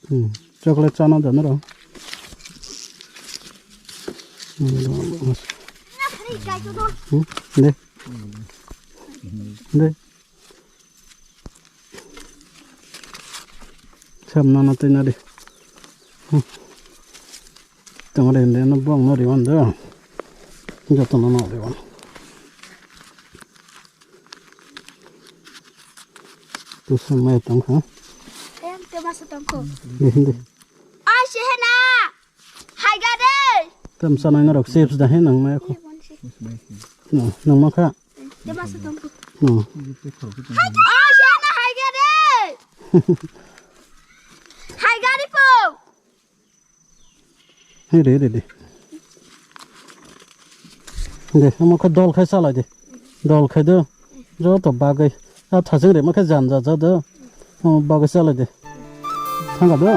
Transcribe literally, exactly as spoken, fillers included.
Hmm. Chocolate chana jana ro. Hmm. De. De. Sam nana twi nadi. Hmm. Tongre hende no bong no riwan do. Joto no no riwan. Tu sam mai tong kha. Em, te masa tong ko. Hindi. Ai, si hena. Hai ga de. Tam sanai norok chips da he nang mai ko. Nang ma kha. Te masa tong ko. Ai, si hena hai ga de. Hai ga de po. He de, de, de. De, omo khe dol khai chalai de. Dol khai do. Joto bagwi. A thajeng rema khe jan ja ja do. Omo bagwi chalai de. Thanga do.